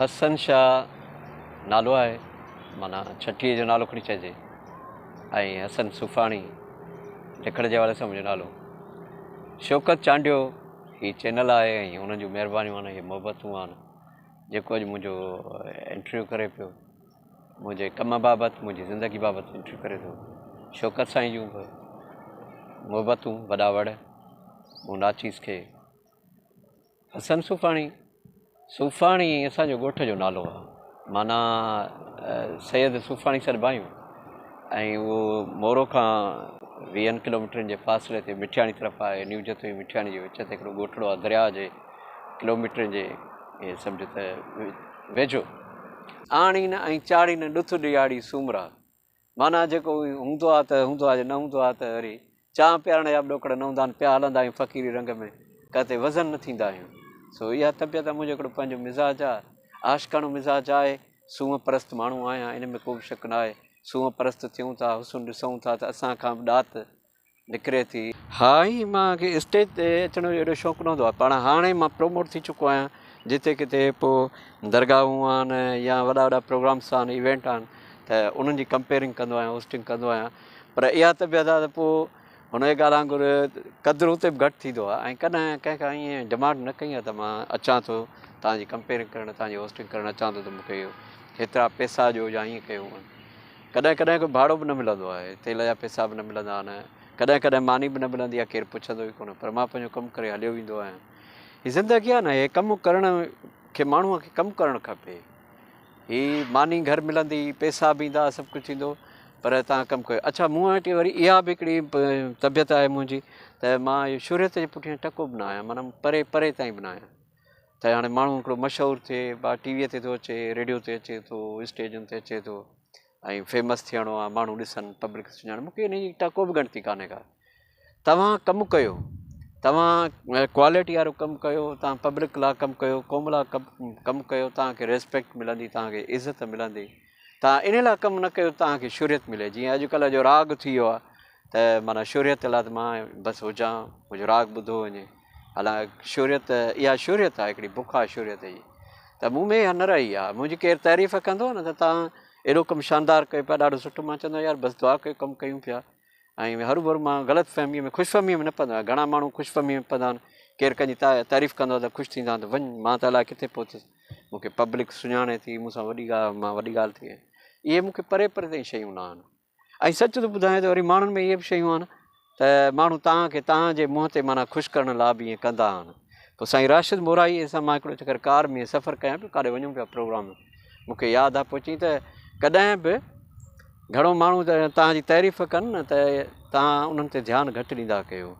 حسن شاهه نالو آهي معنيٰ ڇٺيء جو نالو کڻي چئجي ۽ حسن صوفاڻي لکڻ جي حوالي سان منهنجو نالو شوڪت چانڊيو هي چينل آهي ۽ انهن جون مهربانيون آهن اهي محبتون آهن جيڪو اڄ منهنجو انٽرويو ڪري پيو منهنجي ڪم بابت منهنجي زندگي بابت انٽرويو ڪري ٿو شوڪت سائين جون به محبتون وڏا وڙ مون ناچيز کي حسن صوفاڻي، صوفاڻي اسان جو ڳوٺ جو نالو آهي معنيٰ سيد صوفاڻي سڏبا آهيون ۽ اهو مورو کان ويهن ڪلوميٽرن جي فاصلي تي مٺياڻي طرف آهي نيو جتوئي مٺياڻي جي وچ تي هڪڙو ڳوٺڙو آهي درياء جي ڪلوميٽرن جي ائين سمجهو ته ويجهو. آڻين ۽ چاڙهين ڏٿ ڏياڙي سومرا. معنيٰ جيڪو هوندو آ ته هوندو آ جي نه هوندو آ ته وري چانهه پيارڻ جا به ڏوڪڙ نه هوندا آهن پيا هلندا آهيون فقيري رنگ ۾ ڪٿي وزن نه ٿيندا آهيون سو اها طبيعت آ منهنجو هڪڙو پنهنجو مزاج آ عاشقاڻو مزاج آهي سونهن پرست ماڻهو آهيان ان ۾ ڪو به شڪ نه آهي سونهن پرست ٿيون ٿا حسن ڏسون ٿا ته اسان کان به ڏات نڪري ٿي. ها ائين مان کي اسٽيج تي اچڻ جو ايڏو شوق نه هوندو آهي پاڻ هاڻي مان پروموٽ ٿي چڪو آهيان جتي ڪٿي پوء درگاهون آهن يا وڏا وڏا پروگرامس آهن ايونٽ آهن ته انهن جي ڪمپيئرنگ ڪندو آهيان هوسٽنگ ڪندو آهيان پر اها طبيعت آهي ته پوء هن جي ڳالهه وانگر قدر اتي به گهٽ ٿيندو آهي ۽ ڪڏهن ڪنهن کان ائين ڊمانڊ نه ڪئي آهي ته مان اچان ٿو توهان جي ڪمپيئرنگ ڪرڻ توهان جي هوسٽنگ ڪرڻ اچان ٿو ته مون کي هيترا پئسا ڏيو يا ائين ڪيو ڪڏهن ڪڏهن ڪو ڀاڙو به نه ملندو آهي، تيل جا پئسا به نه ملندا آهن، ڪڏهن ڪڏهن ماني به نه ملندي آهي، ڪير پڇندو ئي ڪونه، پر مان پنهنجو ڪم ڪري هليو ويندو آهيان. هي زندگي آهي نه، هي ڪم ڪرڻ کي ماڻهوء کي ڪم ڪرڻ کپي. هي ماني گهر ملندي، پئسا به ايندا، سڀ ڪجهه ٿيندو، پر توهان ڪم ڪيو. اڇا مون وٽ وري اها به هڪڙي طبيعت آهي منهنجي ته مان اهو شهرت جي پٺيان ٽڪو به نه آهيان، معنيٰ پري پري تائين به نه آهيان. ته هاڻي ماڻهو هڪڙو مشهور ٿئي با ٽي ويء تي ٿو اچي ريڊيو تي اچي ٿو اسٽيجن تي اچي ٿو ۽ فيمس ٿيڻو آهي ماڻهو ڏسن پبلڪ سڃاڻي مونکي ان جي ٽڪو به ڳڻتي ڪانهي ڪا توهان ڪم ڪيو توهان ڪوالٽي وارو ڪم ڪيو توهان پبلڪ لاء ڪم ڪيو قوم لاء ڪم ڪم ڪيو توهان کي ريسپيڪٽ ملندي توهان کي عزت ملندي توهان ان لاء ڪم نه ڪيو توهان کي شهريت ملي جيئن اڄڪلهه جو راڳ ٿي ويو آهي ته معنيٰ شهريت لاء ته مان بس هجان منهنجو راڳ ٻڌو وڃي حالانڪ شهريت اها شهريت آهي هڪڙي بک آهي شهريت جي ته مون ۾ اها نه رهي آهي منهنجي ڪير تعريف ڪندو آهي نه ته توهان ايڏو ڪم شاندار ڪيو پيا ڏاڍو سٺو مان چوندو آهيان يار بس دعا ڪيو ڪم ڪيون پيا ۽ هروڀرو مان غلط فهميء ۾ خوش فهميء ۾ نه پوندو آهيان گهڻا ماڻهو خوش فهميء ۾ پوندا آهن ڪير ڪنهن جي تعريف ڪندو آهي ته خوش ٿيندا آهن ته وڃ مان ته الائي ڪٿي پهتس مون کي پبلڪ سڃاڻي ٿي مون سان وڏي ڳالهه مان وڏي ڳالهه ٿي اهي مون کي پري پري تائين شيون نه آهن ۽ سچ ٿو ٻڌايان ته وري ماڻهن ۾ اهي به شيون آهن ته ماڻهو توهان کي توهان جي منهن تي معنيٰ خوش ڪرڻ لاء به ائين ڪندا آهن. پوء سائين راشد مورائيء سان مان هڪڙو چڪر ڪار ۾ سفر ڪيان پيو ڪاڏي وڃون پيا پروگرام ۾ مون کي ياد آهي پوء چيائين ته ڪڏهن به گهڻو ماڻهو توهان جي تعريف ڪن نه ته توهان انهن تي ڌيان گهٽ ڏيندا ڪيو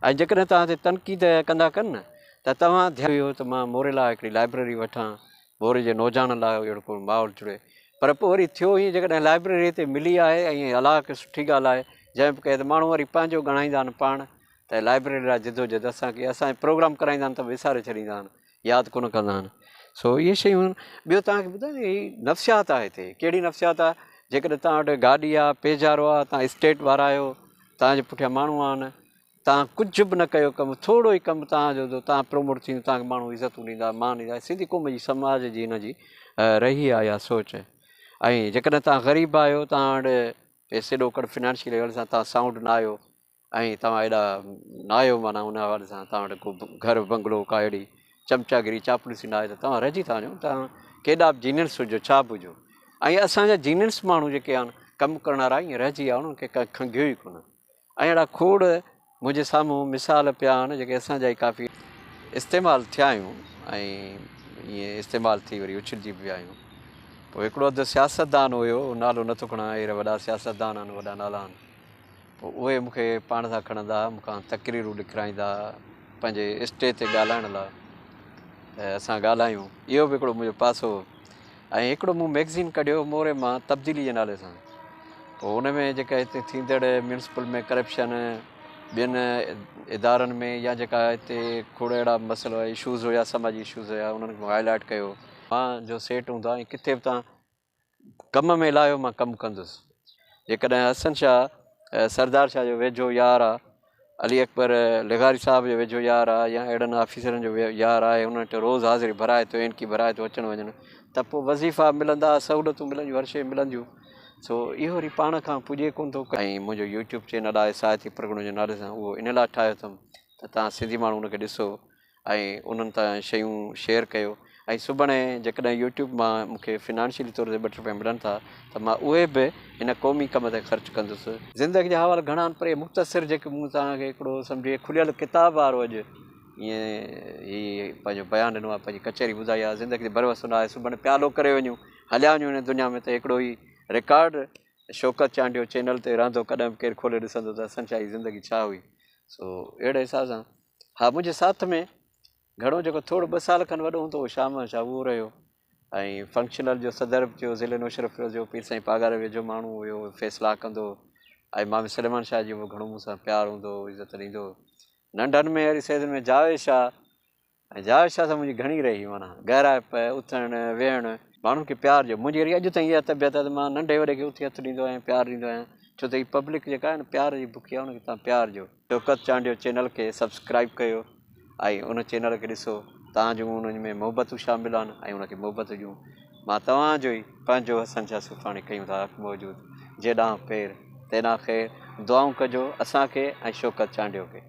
۽ جيڪڏهن توهان تي تنقيد ڪندا ڪن نه ته توهان ڌيان اهو ته مان موري لاء هڪڙي لائبريري وٺان موري جي نوجوانن لاء اهڙو ڪو ماحول جڙي پر پوء وري ٿيو ائين جيڪڏهن لائبريري هتي ملي آهي ۽ الله کي سٺي ڳالهه آهي جنهن به ڪئي ته ماڻهو وري پنهنجو ڳڻائيندا آهن پاڻ ته لائبريري لاء جدوجهد اسان ڪئي اسان پروگرام ڪرائيندا آهن ته وساري ڇڏيندا آهن ياد ڪونه ڪندا آهن سو اهي شيون آهن ٻيو توهان کي ٻڌايان هي نفسيات آهي هتي ڪهڙي نفسيات آهي جيڪڏهن توهان وٽ گاڏي آهي پيجارو آهي توهان اسٽيٽ وارا آهيو توهان جي پٺيان ماڻهو آهن توهان ڪجهه به نه ڪيو ڪم ٿورو ئي ڪم توهان جو توهان پروموٽ ٿيندو توهان کي ماڻهو عزتون ڏيندا مان ڏيندا سنڌي قوم جي سماج جي هن جي رهي آهي اها سوچ ۽ جيڪڏهن توهان غريب آهيو توهان وٽ پئسي ڏوڪڙ فنانشلي حوالي سان توهان سائونڊ نه آهيو ۽ توهان ايڏا نه آهيو معنيٰ ان حوالي سان توهان وٽ ڪو گهر بنگلو ڪا اهڙي چمچاگيري چاپلوسي نه آهي ته توهان رهجي ٿا وڃو توهان ڪيڏا به جينيس هجو ڇا به هجو ۽ اسانجا جينيس ماڻهو جيڪي آهن ڪم ڪرڻ وارا ائين رهجي ويا انهن کي ڪنهن کنگهيو ئي ڪونه ۽ اهڙا کوڙ منهنجي سامهون مثال پيا آهن جيڪي اسان جا ئي ڪافي استعمال ٿيا آهيون ۽ ائين استعمال ٿي وري اڇلجي به ويا آهيون. پوء هڪڙو اڌ سياستدان هيو نالو نٿو کڻان اهڙا وڏا سياستدان آهن وڏا نالا آهن پوء اهي مون کي پاڻ سان کڻندا هئا مون کان تقريرون لکرائيندا هئا پنهنجي اسٽيج تي ڳالهائڻ لاء ته اسان ڳالهايون اهو به هڪڙو منهنجو پاسو هو. ۽ هڪڙو مون مئگزين ڪڍيو موري مان تبديلي جي نالي سان پوء ان ۾ جيڪا هتي ٿيندڙ ميونسپل ۾ ڪرپشن ٻين ادارن ۾ يا جيڪا هتي کوڙ اهڙا مسئلا اشوز هيا سماجي اشوز هيا انهن کي هائي لائيٽ ڪيو. مان جو سيٽ هوندو آهي ۽ ڪٿي به تان ڪم ۾ لاهيو مان ڪم ڪندس جيڪڏهن حسن شاهه سردار شاهه جو ويجهو يار آ علي اڪبر لغاري صاحب جو ويجهو يار آ يا اهڙن آفيسرن جو يار آهي انهن وٽ روز حاضري ڀرائي ٿو اينڪي ڀرائي ٿو اچڻ وڃڻ ته پوء وظيفا ملندا، سهولتون ملنديون، هر شيء ملنديون. سو اهو وري پاڻ کان پڄي ڪونه ٿو. ۽ منهنجو يوٽيوب چينل آهي ساهتي پرڳڻو جي نالي سان اهو ان لاء ٺاهيو اٿم ته توهان سنڌي ماڻهو ان کي ڏسو ۽ انهن تان شيون شيئر ڪيو ۽ سڀاڻي جيڪڏهن يوٽيوب مان مون کي فنانشلي طور تي ٻه ٽي روپيا ملن ٿا ته مان اهي به هن قومي ڪم تي خرچ ڪندس. زندگي جا حوال گهڻا آهن پر اهي مختصر جيڪي مون توهان کي هڪڙو سمجهي کليل ڪتاب وارو اڄ ائين هي پنهنجو بيان ڏنو آهي پنهنجي ڪچهري ٻڌائي آهي زندگي تي ڀروسو نه آهي سڀاڻي پيالو ڪري وڃون هليا وڃون هن دنيا ۾ ته هڪڙو هي رڪارڊ شوڪت چانڊيو چينل تي رهندو ڪڏهن به ڪير کولي ڏسندو ته حسن شاهه جي زندگي ڇا هئي سو اهڙي حساب سان ها منهنجي ساٿ ۾ گهڻو جيڪو ٿورو ٻه سال کن وڏو هوندو هو شاهه محمد شاهه اهو رهيو ۽ فنڪشنل جو صدر به ٿيو ضلعي نوشهروفيروز جو پير سائين پاڳاري ويجهو ماڻهو هيو فيصلا ڪندو هو ۽ مامي سليمان شاهه جو به گهڻو مون سان پيار هوندو هو عزت ڏيندو هو ننڍن ۾ وري سيدن ۾ جاويد شاهه ۽ جاويد شاهه سان منهنجي گهڻي رهي معنيٰ گهرائپ اٿڻ ويهڻ ماڻهن کي پيار ڏيو منهنجي وري اڄ تائين اها طبيعت آهي ته مان ننڍي وڏي کي اٿي هٿ ڏيندو آهيان پيار ڏيندو آهيان ڇو ته هي پبلڪ جيڪا آهي نه پيار جي بکي آهي ان کي توهان پيار ڏيو. شوڪت چانڊيو چينل کي سبسڪرائب ڪيو ۽ ان چينل کي ڏسو توهان جون ان ۾ محبتون شامل آهن ۽ ان کي محبت ڏيون مان توهان جو ئي پنهنجو حسن شاهه صوفاڻي ڪيون ٿا حق موجود جيڏانهن پير تيڏانهن خير دعائون ڪجو اسان کي ۽ شوڪت چانڊيو کي.